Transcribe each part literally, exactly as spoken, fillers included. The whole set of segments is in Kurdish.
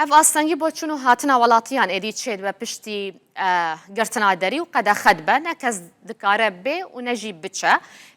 Ev astengî bo çûn û hatina welatiyan êdî çêdibe piştî, e, girtina derî û qedexe dibe. Ne kes dikare bê û ne jî biçe.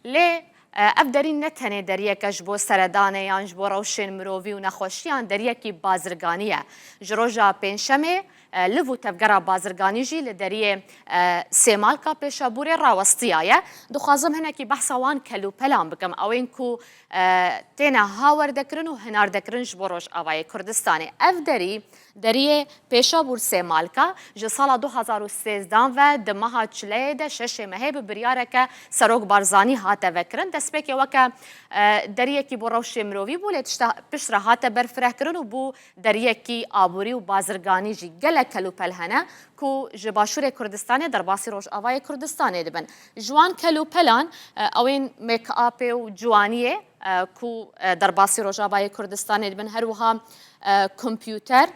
Lê, e, ev derî ne tenê deriyeke ji bo seredanê yan ji bo rewşên mirovî û nexweşiyan, deriyekî bazirganî ye. Ji roja Pêncşemê, e, liv û tevgera bazirganî jî li deriyê, e, Sêmalka Pêşabûrê rawestiyaye. Dixwazim hinekî behsa wan kelûpelan bikim. Ew ên ku, e, têne hawerdekirin û hinardekirin ji bo Rojavayê Kurdistanê. Ev derî, deriyê Pêşabûr Sêmalka, ji sala du hazar û sêzdeh ve di meha çileyê de şeşê mehê bi biryareke Serok Barzanî hate vekirin. Destpêkê weke, e, deriyekî bo rewşê mirovî bû, lê tişta piştre hate berfirehkirin û bû deriyekî aborî û bazirganî jî. Gelek kelûpel hene ku ji Başûrê Kurdistanê derbasî Rojavayê Kurdistanê dibin. Ji wan kelûpelan, e, ew ên make-upê û ciwaniyê, e, ku, e, derbasî Rojavayê Kurdistanê dibin, her wiha, e, kompûter,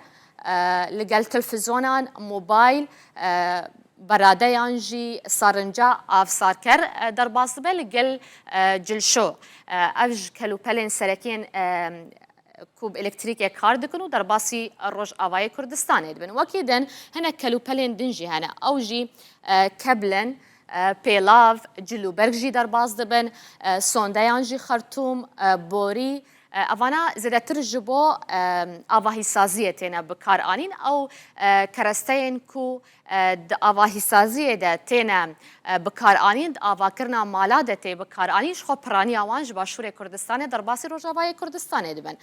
e, li gel telfizyonan, mobayl, e, beradeyan jî sarinca avsarker, e, derbas dibe, li gel, e, cilşo. E, ev ji kelûpelên serekiyên, e, ku bi elektrîkê kar dikin û derbasî Rojavayê Kurdistanê dibin. Wekî din hinek kelûpelên din jî hene. Ew jî, e, keb in, e, pêlav, cil û berg jî derbas dibin, e, sondeyan jî xertûm, e, borî, e, evana zêdetir ji bo, e, avahîsaziyê têne bikaranîn. Ew, e, keresteyên ku e, di avahîsaziyê de têne, e, bikaranîn, di avakirina mala de tê bikaranîn, ji xwe piraniya wan ji Başûrê Kurdistanê derbasî Rojavayê Kurdistanê dibin.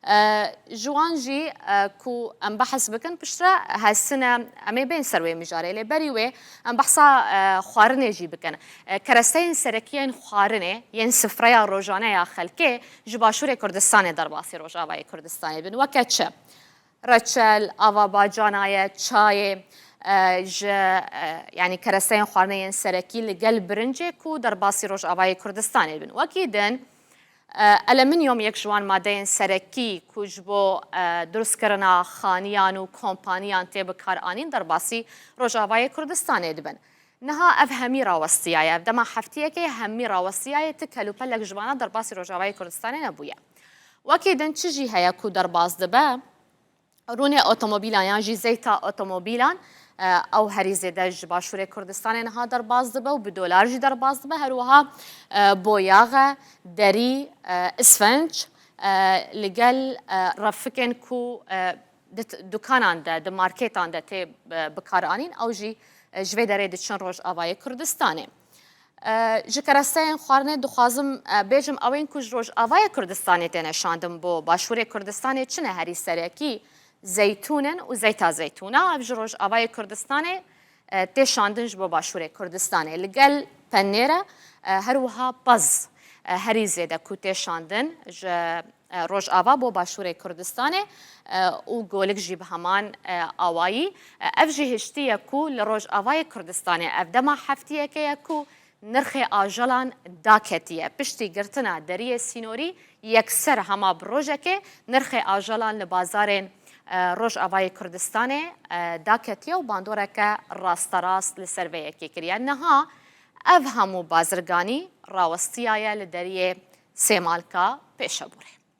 E, ji wan jî, e, ku em behs bikin, piştre hesine em ê bên ser wê mijarê. Lê berî wê em behsa, e, xwarinê jî bikin. E, keresteyên serekî yên xwarinê, yên sifreya rojane ya xelkê ji Başûrê Kurdistanê derbasî Rojavayê Kurdistanê dibin. Weke çi? Reçel, ava bacana ye, çayê, e, ji, e, yanî keresteyên xwarinê yên serekî li gel birincê ku derbasî Rojavayê Kurdistanê dibin. Wekî din, e, alumînyum yek ji wan madeyên serekî ku ji bo, e, dirustkirina xaniyan û kompaniyan tê bikaranîn derbasî Rojavayê Kurdistanê dibin. Niha ev hemî rawestiyaye. Ev dema heftiyekê hemî rawestiyaye, ti kelûpelek ji vana derbasî Rojavayê Kurdistanê nebûye. Wekî din çi jî heye ku derbas dibe? Rûnê otomobîlan yan jî zeyta otomobîlan, e, ew herî zêde ji Başûrê Kurdistanê niha derbas dibe û bi dolar jî derbas dibe. Her wiha, e, boyaxe, derî, e, isfenc, e, li gel, e, refikên ku, e, di t-, dukanan de, di marketan de tê, e, bikaranîn, ew jî, e, ji vê derê diçin Rojavayê Kurdistanê. E, ji keresteyên xwarinê dixwazim, e, bêjim, ew ên ku ji Rojavayê Kurdistanê têne şandin bo Başûrê Kurdistanê çi ne herî serekî? Zeytûn in û zeyta zeytûna. Ev ji Rojavayê Kurdistanê, e, tê şandin ji bo Başûrê Kurdistanê. Li gel penêre, e, her wiha pez, e, herî zêde ku tê şandin ji, e, Rojava bo Başûrê Kurdistanê, e, û golik jî bi heman, e, awayî. E, ev jî hiştiye ku li Rojavayê Kurdistanê ev dema heftiyeke ye ku nirxê ajalan daketiye. Piştî girtina deriyê sînorî yekser hema bi rojekê nirxê ajalan li bazarên, e, Rojavayê Kurdistanê, e, daketiye û bandoreke rasterast li ser vê yekê kiriye. Niha ev hemû bazirganî rawestiyaye li deriyê Sêmalka Pêşabûrê.